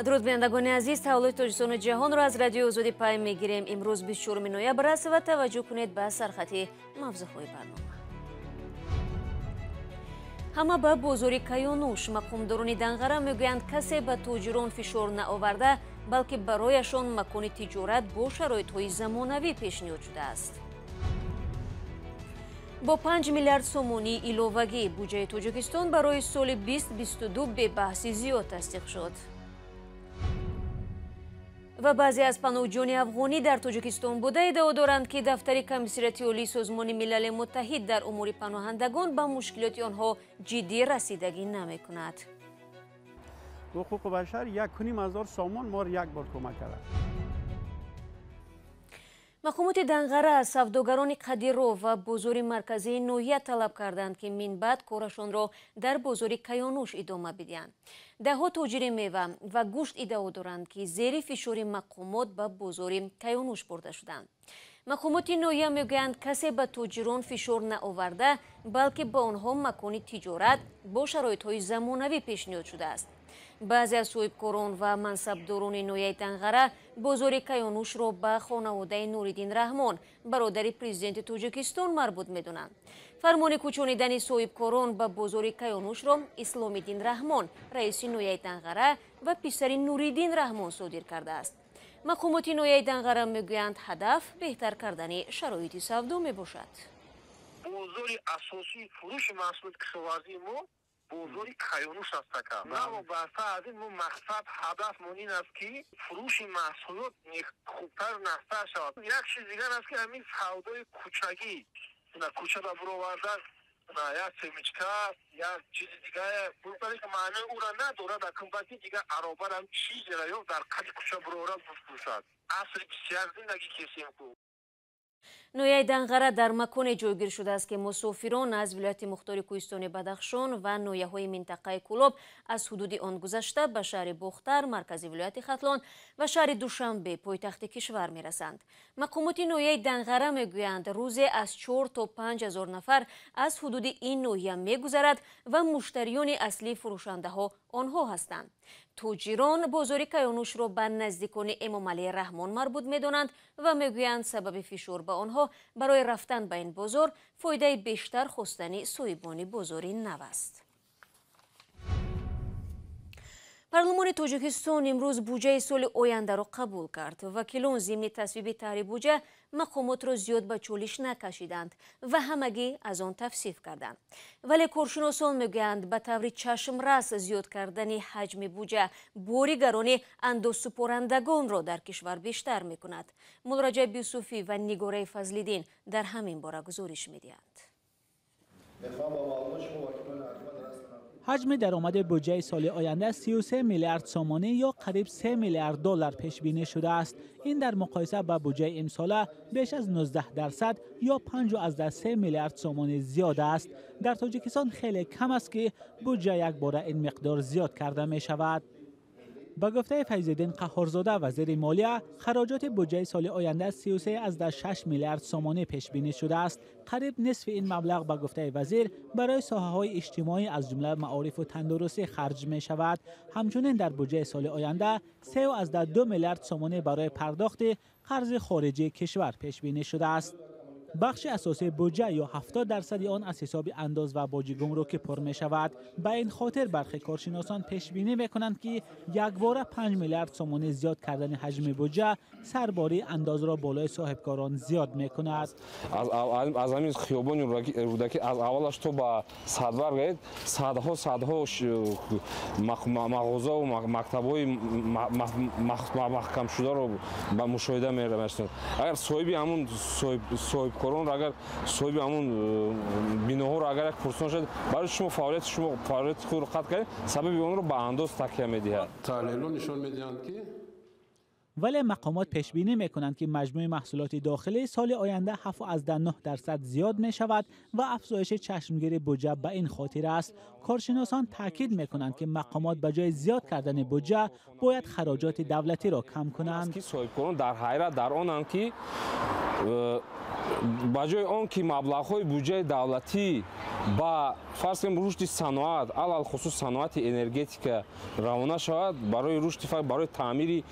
Дуруд, бинандагони азиз, таҳаввулоти Тоҷикистону ҷаҳонро аз Радиои Озодӣ пай мегирем. Имрӯз 24 ноябр аст ва таваҷҷӯҳ кунед ба сархати мавзӯъҳои барнома. Ҳама ба бозори Каёнуш. Мақомдорони Данғара мегӯянд, касе ба тоҷирон фишор наоварда, балки барояшон макони тиҷорат бо шароитҳои замонавӣ пешниҳод шудааст. Бо 5 миллиард сомонӣ иловагӣ буҷаи Тоҷикистон барои соли 2022 бебаҳси зиёд тасдиқ шуд. Ва баъзе аз паноҳҷӯёни афғонӣ дар Тоҷикистон буда иддао доранд, ки дафтари Комиссариати Олии Созмони Милали Муттаҳид дар умури паноҳандагон ба мушкилоти онҳо ҷиддӣ расидагӣ намекунад. Ҳуқуқи башар 1,5 ҳазор сомон моро як бор кӯмак кард. Мақомоти Данғара аз савдогарони Қадиров ва бозори марказии ноҳия талаб карданд, ки минбаъд корашонро дар бозори Каёнуш идома бидиҳанд. Даҳҳо тоҷири мева ва гӯшт иддао доранд, ки зери фишори мақомот ба бозори Каёнуш бурда шуданд. Мақомоти ноҳия мегӯянд, касе ба тоҷирон фишор наоварда, балки ба онҳо макони тиҷорат бо шароитҳои замонавӣ пешниҳод шудааст. Баъзе аз соҳибкорон ва мансабдорони ноҳияи Данғара бозори Каёнушро ба хонаводаи Нуриддин Раҳмон, бародари президенти Тоҷикистон, марбут медонанд. Фармони кӯчонидани соҳибкорон ба бозори Каёнушро Исломиддин Раҳмон, раиси ноҳияи Данғара ва писари Нуриддин Раҳмон, содир кардааст. Мақомоти ноҳияи Данғара мегӯянд, ҳадаф беҳтар кардани шароити савдо мебошад. Бозори асосии фурӯши маҳсулоти кишоварзии мо бозори Каёнуш аст, ака. Новобаста аз ин, мо мақсад, ҳадафмон ин аст, ки фурӯши маҳсулот хубтар, нағзтар шавад. Як чиз дигар аст, ки ҳамин савдои кӯчагӣ, кӯчада буровардан як семечка, як чизи дигар, ки маънои ӯра надорад акн, балки дигар аробарам чизера ё дар қади кӯча буроварад, бифурӯшад. Асри 21 зиндагӣ кесем ку. Ноҳияи Данғара дар маконе ҷойгир шудааст, ки мусофирон аз вилояти мухтори кӯҳистони Бадахшон ва ноҳияҳои минтақаи Кӯлоб аз ҳудуди он гузашта ба шаҳри Бохтар, маркази вилояти Хатлон, ва шаҳри Душанбе, пойтахти кишвар, мерасанд. Мақомоти ноҳияи Данғара мегӯянд, рӯзе аз 4 то 5 ҳазор нафар аз ҳудуди ин ноҳия мегузарад ва муштариёни аслии фурӯшандаҳо онҳо ҳастанд. Тоҷирон бозори Каёнушро ба наздикони Эмомалӣ Раҳмон марбут медонанд ва мегӯянд, сабаби фишор ба онҳо барои рафтан ба ин бозор фоидаи бештар хостани соҳибони бозори нав аст. Парлумони Тоҷикистон имрӯз буҷаи соли ояндаро қабул кард. Вакилон зимни тасвиби таҳри буҷа мақомотро зиёд ба чолиш накашиданд ва ҳамагӣ аз он тавсиф карданд. Вале коршиносон мегӯянд, ба таври чашмрас зиёд кардани ҳаҷми буҷа бори гарони андозсупорандагонро дар кишвар бештар мекунад. Муллораҷаб Юсуфӣ ва Нигораи Фазлиддин дар ҳамин бора гузориш медиҳанд. Ҳаҷми даромади буҷаи соли оянда 33 миллиард сомонӣ ё қариб 3 миллиард доллар пешбинӣ шудааст. Ин дар муқоиса ба буҷаи имсола беш аз 19% ё 5,3 миллиард сомонӣ зиёд аст. Дар Тоҷикистон хеле кам аст, ки буҷа якбора ин миқдор зиёд карда мешавад. Ба гуфтаи Файзиддин Қаҳҳорзода, вазири молия, хароҷоти буҷаи соли оянда 33,6 миллиард сомонӣ пешбинӣ шудааст. Қариб нисфи ин маблағ, ба гуфтаи вазир, барои соҳаҳои иҷтимоӣ, аз ҷумла маорифу тандурустӣ харҷ мешавад. Ҳамчунин дар буҷаи соли оянда 3,2 миллиард сомонӣ барои пардохти қарзи хориҷии кишвар пешбинӣ шудааст. Бахши асосии буҷа ё 70 дарсади он аз ҳисоби андоз ва боҷи гумрукӣ пур мешавад. Ба ин хотир бархе коршиносон пешбинӣ мекунанд, ки якбора 5 миллиард сомонӣ зиёд кардани ҳаҷми буҷа сарбории андозро болои соҳибкорон зиёд мекунад. Аз ҳамин хиёбони Рӯдакӣ аз аввалаш то ба Садбарг садҳо, садҳо мағозаву мактабҳои маҳкамшударо ба мушоҳида мерасонад. Агар соҳиби ҳамун соҳибкоронро, агар соҳиби ҳамун биноҳоро агар як пурсон шуд, барои шумо фаъолияти шумо, фаъолияти худро қатъ кардед, сабаби онро ба андоз такя медиҳад. Таҳлилҳо нишон медиҳанд, ки Вале мақомот пешбинӣ мекунанд, ки маҷмӯи маҳсулоти дохилӣ соли оянда 7,9% зиёд мешавад ва афзоиши чашмгири буҷа ба ин хотир аст. Коршиносон таъкид мекунанд, ки мақомот ба ҷои зиёд кардани буҷа бояд хароҷоти давлатиро кам кунанд. Ки соҳибкорон дар ҳайрат дар онанд, ки Ба ҷои он ки маблағҳои буҷаи давлатӣ ба фарз кунем рушди саноат, алалхусус саноати энергетика равона шавад, барои рушди барои таъмири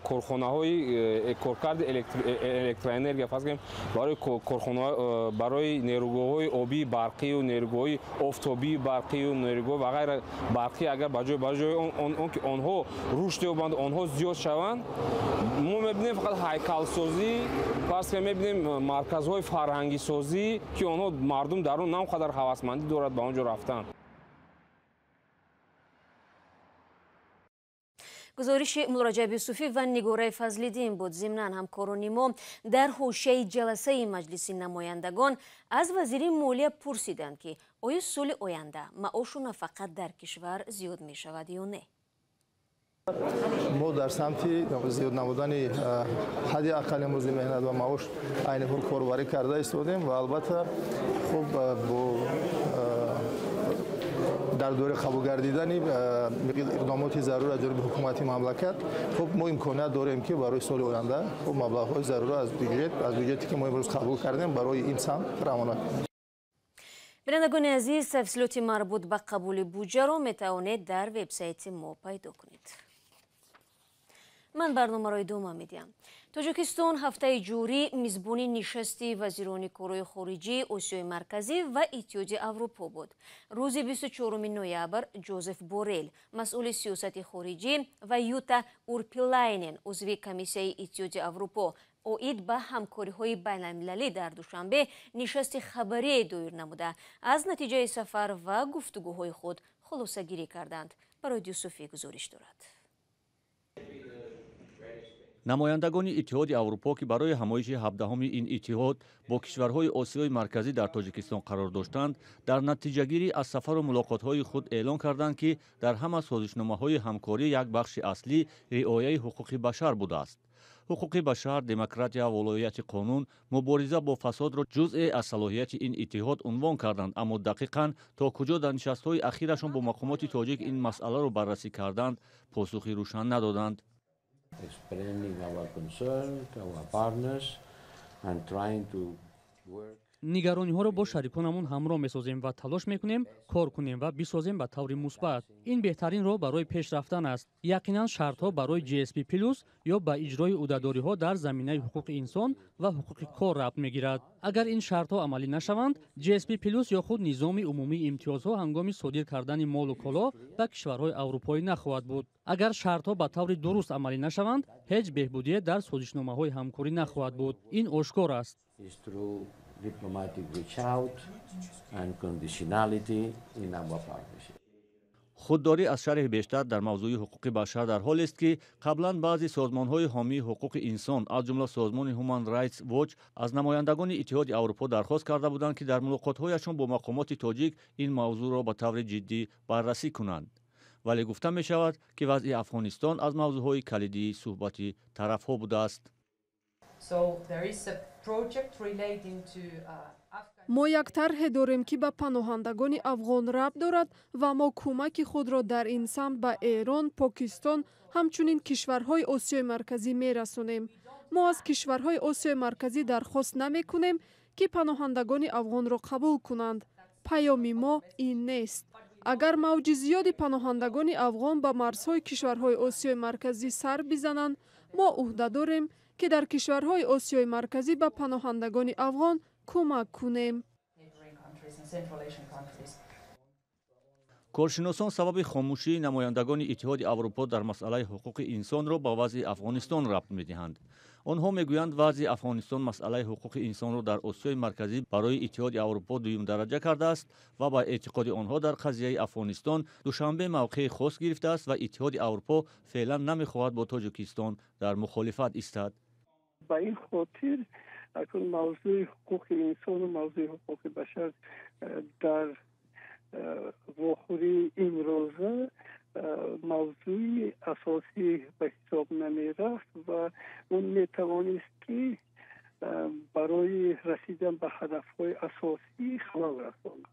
корхонаҳои коркарди электроэнергия, фарз кунем барои корхона, барои нерӯгоҳҳои обии барқию нерӯгоҳҳои офтобии барқию нерӯгоҳ ва ғайра барқӣ, агар ба ҷои он ки онҳо рушд ёбанд, онҳо зиёд шаванд, мо мебинем фақат ҳайкалсозӣ, фарз кунем мебинем марказҳои фарҳангисозӣ, ки онҳо мардум дар он на он қадар ҳавасмандӣ дорад ба он ҷо рафтан. Гузориши Муллораҷаб Юсуфӣ ва Нигораи Фазлиддин буд. Зимнан ҳамкорони мо дар ҳошияи ҷаласаи Маҷлиси намояндагон аз вазири молия пурсиданд, ки оё соли оянда маошу нафақа дар кишвар зиёд мешавад ё не. Мо дар самти зиёд намудани ҳадди аққали музди меҳнат ва маош айни ҳол корбарӣ карда истодем ва албатта хуб бо дар доираи қабул гардидани иқдомоти зарур аз ҷониби ҳукумати мамлакат, хуб мо имконият дорем, ки барои соли оянда хуб маблағҳои зарур аз бюҷете ки мо имрӯз қабул кардем барои ин самт равона кунем. Бинандагони азиз, тафсилоти марбут ба қабули буҷаро метавонед дар вебсайти мо пайдо кунед. Ман барномаро идома медиҳам. Тоҷикистон ҳафтаи ҷорӣ мизбони нишасти вазирони корҳои хориҷии Осиёи Марказӣ ва Иттиҳоди Аврупо буд. Рӯзи 24 ноябр Ҷозеф Борел, масъули сиёсати хориҷӣ, ва Юта Урпилайнен, узви комиссияи Иттиҳоди Аврупо оид ба ҳамкориҳои байналмилалӣ дар Душанбе нишасти хабарие доир намуда, аз натиҷаи сафар ва гуфтугӯҳои худ хулосагирӣ карданд. Барои Юсуфӣ гузориш дорад. Намояндагони Иттиҳоди Аврупо, ки барои ҳамоиши 17-ҳуми ин иттиҳод бо кишварҳои Осиёи Марказӣ дар Тоҷикистон қарор доштанд, дар натиҷагирӣ аз сафару мулоқотҳои худ эълон карданд, ки дар ҳама созишномаҳои ҳамкорӣ як бахши аслӣ риояи ҳуқуқи башар будааст. Ҳуқуқи башар, демократия, волоияти қонун, мубориза бо фасодро ҷузъе аз салоҳияти ин иттиҳод унвон карданд, аммо дақиқан то куҷо дар нишастҳои ахирашон бо мақомоти тоҷик ин масъаларо баррасӣ карданд, посухи рӯшан надоданд. Нигарониҳоро бо шариконамон ҳамроҳ месозем ва талош мекунем кор кунем ва бисозем ба таври мусбат. Ин беҳтарин роҳ барои пеш рафтан аст. Яқинан шартҳо барои GSP плюс ё ба иҷрои ӯҳдадориҳо дар заминаи ҳуқуқи инсон ва ҳуқуқи кор рабт мегирад. Агар ин шартҳо амалӣ нашаванд, GSP плюс ё худ низоми умумии имтиёзҳо ҳангоми содир кардани молу коло ба кишварҳои аврупоӣ нахоҳад буд. Агар шартҳо ба таври дуруст амалӣ нашаванд, ҳеҷ беҳбудие дар созишномаҳои ҳамкорӣ нахоҳад буд. Ин ошкор аст. Худдорӣ аз шарҳи бештар дар мавзӯи ҳуқуқи башар дар ҳолест, ки қаблан баъзе созмонҳои ҳомии ҳуқуқи инсон, аз ҷумла созмони Human Rights Watch, аз намояндагони Иттиҳоди Аврупо дархост карда буданд, ки дар мулоқотҳояшон бо мақомоти тоҷик ин мавзӯъро ба таври ҷиддӣ баррасӣ кунанд. Вале гуфта мешавад, ки вазъи Афғонистон аз мавзӯъҳои калидии суҳбати тарафҳо будааст. Мо як тарҳе дорем, ки ба паноҳандагони афғон рабт дорад ва мо кӯмаки худро дар ин самт ба Эрон, Покистон, ҳамчунин кишварҳои Осиёи Марказӣ мерасонем. Мо аз кишварҳои Осиёи Марказӣ дархост намекунем, ки паноҳандагони афғонро қабул кунанд. Паёми мо ин нест. Агар мавҷи зиёди паноҳандагони афғон ба марзҳои кишварҳои Осиёи Марказӣ сар бизананд, мо ӯҳда дорем, ки дар кишварҳои Осиёи Марказӣ ба паноҳандагони афғон кӯмак кунем. Коршиносон сабаби хомӯшии намояндагони Иттиҳоди Аврупо дар масъалаи ҳуқуқи инсонро ба вазъи Афғонистон рабт медиҳанд. Онҳо мегӯянд, вазъи Афғонистон масъалаи ҳуқуқи инсонро дар Осиёи Марказӣ барои Иттиҳоди Аврупо дуюмдараҷа кардааст ва ба эътиқоди онҳо дар қазияи Афғонистон Душанбе мавқеи хос гирифтааст ва Иттиҳоди Аврупо феълан намехоҳад бо Тоҷикистон дар мухолифат истад. Ба ин хотир акнун мавзӯи ҳуқуқи инсону мавзӯи ҳуқуқи башар дар вохӯрии имрӯза мавзӯи асосӣ ба ҳисоб намерафт ва он метавонист, ки барои расидан ба ҳадафҳои асосӣ халал расонад.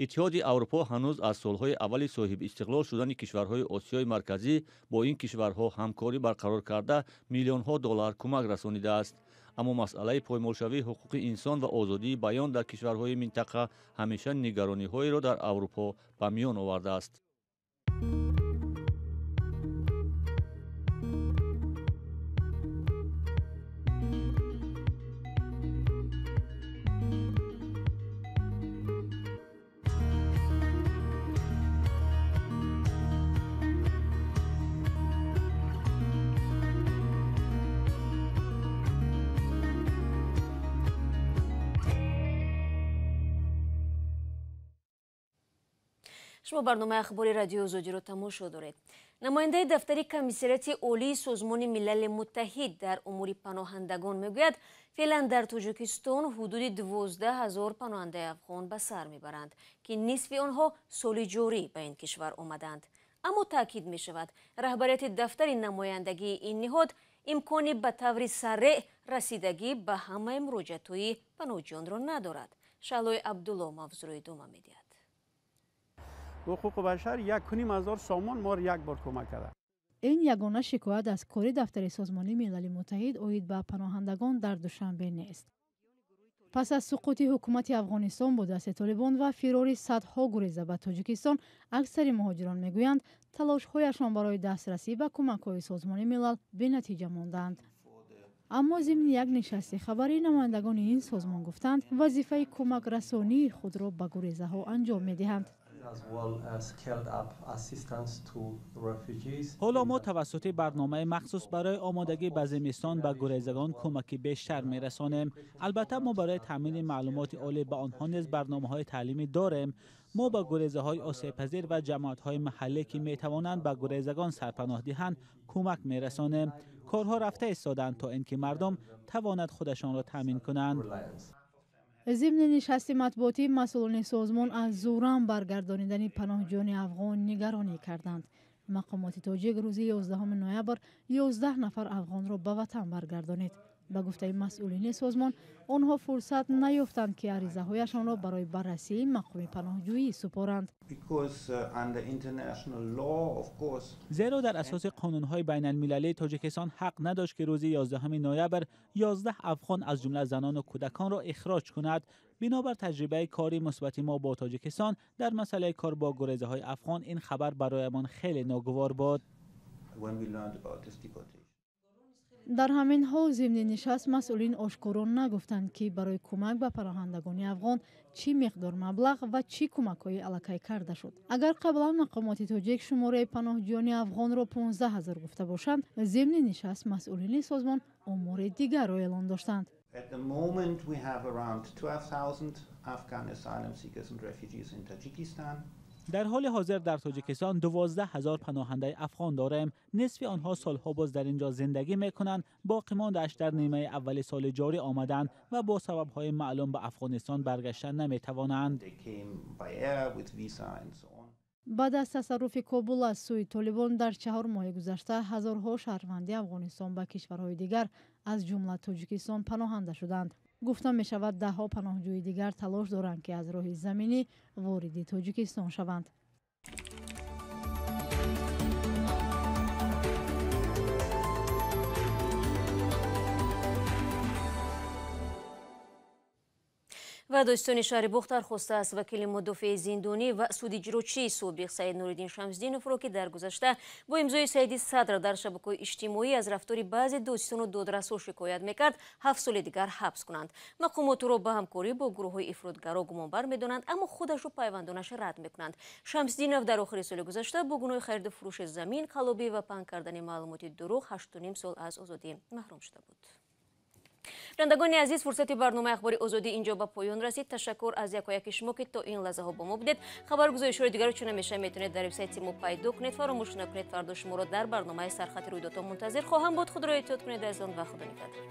Иттиҳоди Аврупо ҳанӯз аз солҳои аввали соҳибистиқлол шудани кишварҳои Осиёи Марказӣ бо ин кишварҳо ҳамкорӣ барқарор карда, миллионҳо доллар кӯмак расонидааст. Аммо масъалаи поймолшавии ҳуқуқи инсон ва озодии баён дар кишварҳои минтақа ҳамеша нигарониҳоеро дар Аврупо ба миён овардааст. Шумо барномаи ахбори радиои Озодиро тамошо доред. Намояндаи дафтари комиссариати олии Созмони Милали Муттаҳид дар умури паноҳандагон мегӯяд, феълан дар Тоҷикистон ҳудуди 12 000 паноҳандаи афғон ба сар мебаранд, ки нисфи онҳо соли ҷорӣ ба ин кишвар омаданд. Аммо таъкид мешавад, раҳбарияти дафтари намояндагии ин ниҳод имкони ба таври сареъ расидагӣ ба ҳамаи муроҷиатҳои паноҳҷӯёнро надорад. Шаҳлои Абдулло мавзӯъро идома медиҳад. Ҳуқуқи башар 1,5 ҳазор сомон моро як бор кӯмак кард. Ин ягона шикоят аз кори дафтари Созмони Милали Муттаҳид оид ба паноҳандагон дар Душанбе нест. Пас аз суқути ҳукумати Афғонистон бо дасти Толибон ва фирори садҳо гуреза ба Тоҷикистон, аксари муҳоҷирон мегӯянд, талошҳояшон барои дастрасӣ ба кӯмакҳои Созмони Милал бенатиҷа мондаанд. Аммо зимни як нишасти хабарӣ намояндагони ин созмон гуфтанд, вазифаи кӯмакрасонии худро ба гурезаҳо анҷом медиҳанд. Ҳоло мо тавассути барномаи махсус барои омодагӣ ба зимистон ба гурезагон кӯмаки бештар мерасонем. Албатта мо барои таъмини маълумоти олӣ ба онҳо низ барномаҳои таълимӣ дорем. Мо ба гурезаҳои осебпазир ва ҷамоатҳои маҳаллӣ, ки метавонанд ба гурезагон сарпаноҳ диҳанд, кӯмак мерасонем. Корҳо рафта истоданд то ин ки мардум тавонад худашонро таъмин кунанд. Зимни нишасти матбуотӣ масъулони созмон аз зӯран баргардонидани паноҳҷӯёни афғон нигаронӣ карданд. Мақомоти тоҷик рӯзи 11 ноябр 11 нафар афғонро ба ватан баргардонид. Ба гуфтаи масъулини созмон, онҳо фурсат наёфтанд, ки аризаҳояшонро барои баррасии мақоми паноҳҷӯӣ супоранд. Зеро дар асоси қонунҳои байналмилалии Тоҷикистон ҳақ надошт, ки рӯзи 11 ноябр 11 афғон аз ҷумла занону кӯдаконро ихроҷ кунад. Бинобар таҷрибаи кори мусбати мо бо Тоҷикистон дар масъалаи кор бо гурезаҳои афғон, ин хабар бароямон хеле ногувор буд. Дар ҳамин ҳол, зимни нишаст масъулин ошкоро нагуфтанд, ки барои кӯмак ба паноҳандагони афғон чӣ миқдор маблағ ва чӣ кӯмакҳои аллакай карда шуд. Агар қаблан мақомоти тоҷик шумораи паноҳҷӯёни афғонро 15 ҳазор гуфта бошанд, зимни нишаст масъулини созмон омори дигарро эълон доштанд. At the moment, we have around 12,000 Afghan asylum seekers and refugees in Tajikistan. Дар ҳоли ҳозир дар Тоҷикистон 12 ҳазор паноҳандаи афғон дорем. Нисфи онҳо солҳо боз дар ин ҷо зиндагӣ мекунанд, боқимондааш дар нимаи аввали соли ҷорӣ омаданд ва бо сабабҳои маълум ба Афғонистон баргаштан наметавонанд. Баъд аз тасарруфи Кобул аз сӯи Толибон дар 4 моҳи гузашта, ҳазорҳо шаҳрванди Афғонистон ба кишварҳои дигар, аз ҷумла Тоҷикистон, паноҳанда шуданд. Гуфта мешавад, даҳҳо паноҳҷӯи дигар талош доранд, ки аз роҳи заминӣ вориди Тоҷикистон шаванд. Ва додситони шаҳри Бохтар хостааст вакили мудофиаи зиндонӣ ва судиҷрочии собиқ Саид Нуриддин Шамсдиновро, ки дар гузашта бо имзои Саиди Садр дар шабакаҳои иҷтимоӣ аз рафтори баъзе додситону додрасҳо шикоят мекард, 7 соли дигар ҳабс кунанд. Мақомот ӯро ба ҳамкорӣ бо гурӯҳҳои ифротгаро гумонбар медонанд, аммо худашу пайвандонаш рад мекунанд. Шамсдинов дар охири соли гузашта бо гуноҳи хариду фурӯши замин, қаллобӣ ва паҳн кардани маълумоти дурӯғ 8,5 сол аз озодӣ маҳрум шуда буд. Бинандагони азиз, фурсати барномаи ахбори Озодӣ инҷо ба поён расид. Ташаккур аз якояки шумо, ки то ин лаҳзаҳо бо мо будед. Хабаргузоришҳои дигарро чун ҳамеша метавонед дар вебсайти мо пайдо кунед. Фаромӯш накунед, фардо шуморо дар барномаи сархати рӯйдодҳо мунтазир хоҳам буд. Худро эҳтиёт кунед, азизон, ва Худо нигаҳдор.